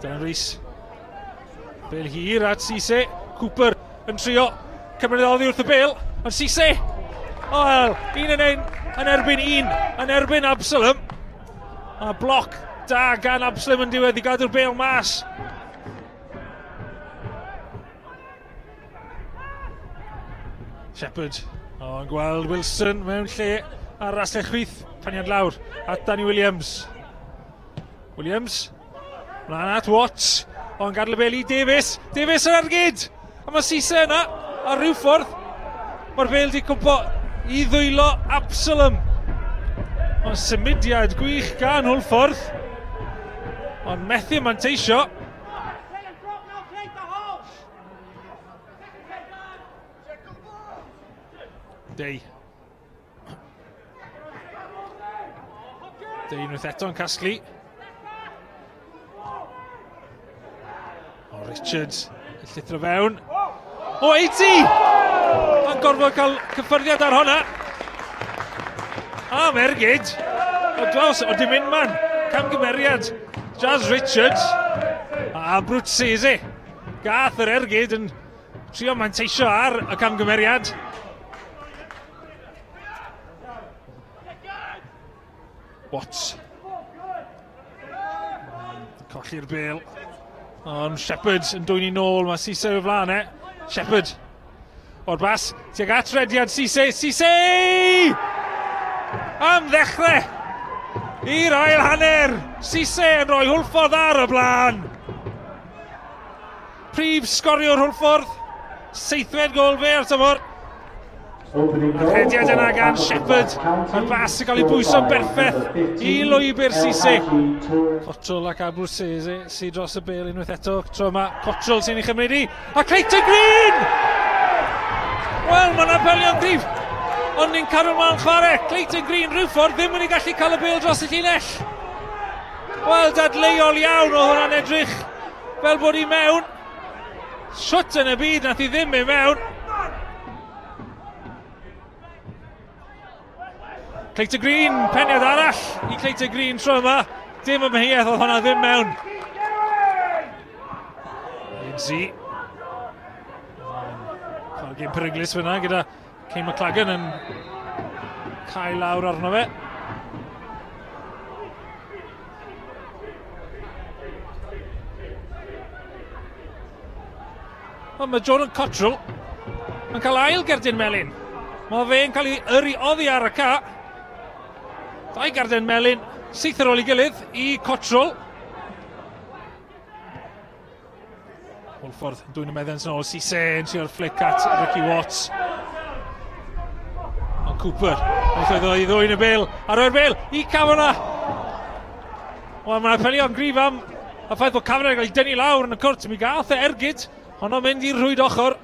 Dylan Rees. Bel hir at Cisse. Cooper yn trio cymryd oddi wrth y bel. Ond Cisse! O, wel, un yn un yn erbyn un yn erbyn Absalom. A bloc da gan Absalom yn diwedd i gadw'r bel mas. Shepherd. O, yn gweld Wilson mewn lle ar asgell chwith. Paniad lawr at Danny Williams. Williams. Mlaen at Watts. Ond gadael y bel i Davies. Davies yn ergyd! A mae Cisse yna ar ryw ffordd. Mae'r bel di cwmpo i ddwylo Absalom. Ond symudiad gwych gan Hwlffordd. Ond methu manteisio. Day. Day unwaith eto'n casglu. O, Richards yn llithro fewn. O, 80! Mae'n gorfod cael cyffyrddiad ar hwnna. Am ergyd. O, draws, o dim unman. Camgymeriad. Jazz Richards. A Abruzzese. Gath yr ergyd yn trio manteisio ar y camgymeriad. Watts. Colli'r bel. Ond Shepherd yn dwyn i nôl, mae Cisse o'i flaen e. Shepherd. O'r bas, tuag at rediad Cisse. Cisse! Am ddechrau! I'r ail hanner! Cisse yn rhoi Hwlffordd ar y blaen! Prif sgoriwr Hwlffordd, seithfed gol fe ar tymor. A'r rhediad yna gan Shepherd, a'r bas yn cael ei bwyso'n berffaith i lwybr Cisse. Cottrell ac Abruzzese sydd dros y bel unwaith eto. Tro yma, Cottrell sy'n ei chymryd i. A Clayton Green! Wel, mae'n apelio'n gryf. Ond ni'n cadw mlaen chwarae. Clayton Green rhyw ffordd ddim wedi gallu cael y bel dros y llinell. Wel, dadleuol iawn o hwnna'n edrych fel bod i mewn. Shwt yn y byd nath i ddim i mewn. Clayton Green, peniad arall i Clayton Green tro yma. Dim ymheuaeth oedd hwnna ddim mewn. Lindsay. Chwarae gêm peryglus fyna gyda Kane McLagan yn cael lawr arno fe. Ond mae Jordan Cottrell yn cael ail gerdyn melyn. Mae fe'n cael ei yrru oddi ar y ca. Dau gerdyn melyn, syth ar ôl ei gilydd i Cottrell. Hwlffordd yn dwyn y meddiant yn ôl. Cisse yn trio'r flick at Ricky Watts. Ond Cooper yn llwyddo i ddwyn y bel. A roi'r bel i Kavanagh. Wel, mae'n apelio'n gryf am y ffaith bod Kavanagh yn cael ei dynnu lawr yn y cwrt. Mi gath e ergyd. Honno'n mynd i'r rhwyd ochr.